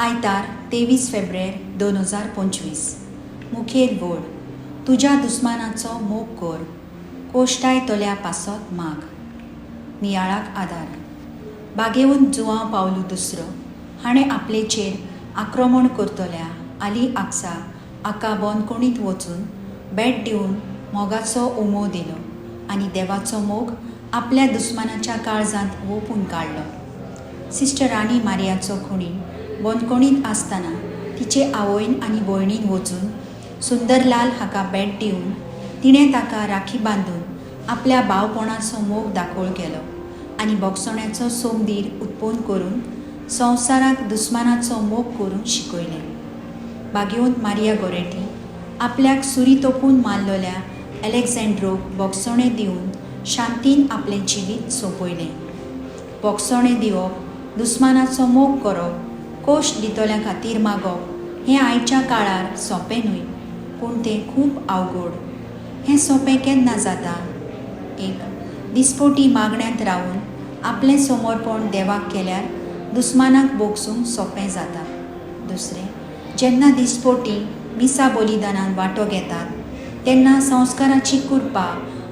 आयतार 23 फेब्रेर 2025. मुखेल वळ. तुज्या दुस्मानाचो मोग कर, कोश्टायतल्या पासत माग. नियाळाक आदार. बागेवन जुवांव पावलू दुसरो हाणें आपलेचेर आक्रमण करतल्या आली आक्सा हाका बंदखणींत वचून भेट दिवन मोगाचो उमो दिलो आनी देवाचो मोग आपल्या दुस्मानाच्या काळजांत ओंपून काडलो. सिस्टर राणी मारियाचो खुणी बंदखणींत आसतना तिचे आवयन आनी भयणीन वचून सुंदरलाल हाका भेट दिवन तिणें ताका राखी बांदून आपल्या भावपणाचो मोग दाखोळ केलो आनी भोगसण्याचो सोमदीर उत्पन्न करून संवसाराक दुस्मानाचो मोग करूंक शिकयलें. भाग्यवंत मारिया गोरेटी आपल्याक सुरी तोपून मारलेल्या एलेक्झांड्रोक भोगसणें दिवन शांतीन आपलें जिवीत सोंपयलें. भोगसणें दिवप, दुस्मानाचो मोग करप, कोश्ट दितल्यां खातीर मागप हें आयच्या काळार सोंपें न्हय, पूण तें खूब अवघड. हें सोंपें केन्ना जाता? एक, दिसपटी मागण्यांत रावन आपलें समर्पण देवाक केल्यार दुस्मानाक भोगसूंक सोंपें जाता. दुसरें, जेन्ना दिसपटी मिसा बलिदानान वांटो घेतात तेन्ना संस्काराची कृपा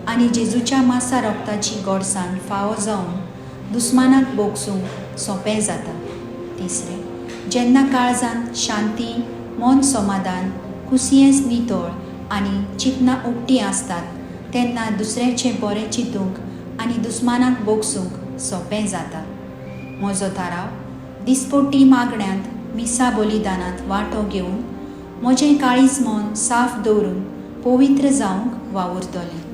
आनी जेजूच्या मासा रोगताची गोडसाण फावो जावन दुस्मानाक भोगसूंक सोंपें जाता. तिसरें, जेन्ना काळजांत शांती, मन समाधान, कुसियेंस नितळ आनी चिंतनां उक्तीं आसतात तेन्ना दुसऱ्याचें बरें चिंतूंक आनी दुस्मानाक भोगसूंक सोंपें जाता. म्हजो थाराव, दिसपटी मागण्यांत मिसा बलिदानांत वांटो घेवन म्हजें काळीज मन साफ दवरून पवित्र जावंक वावुरतलें.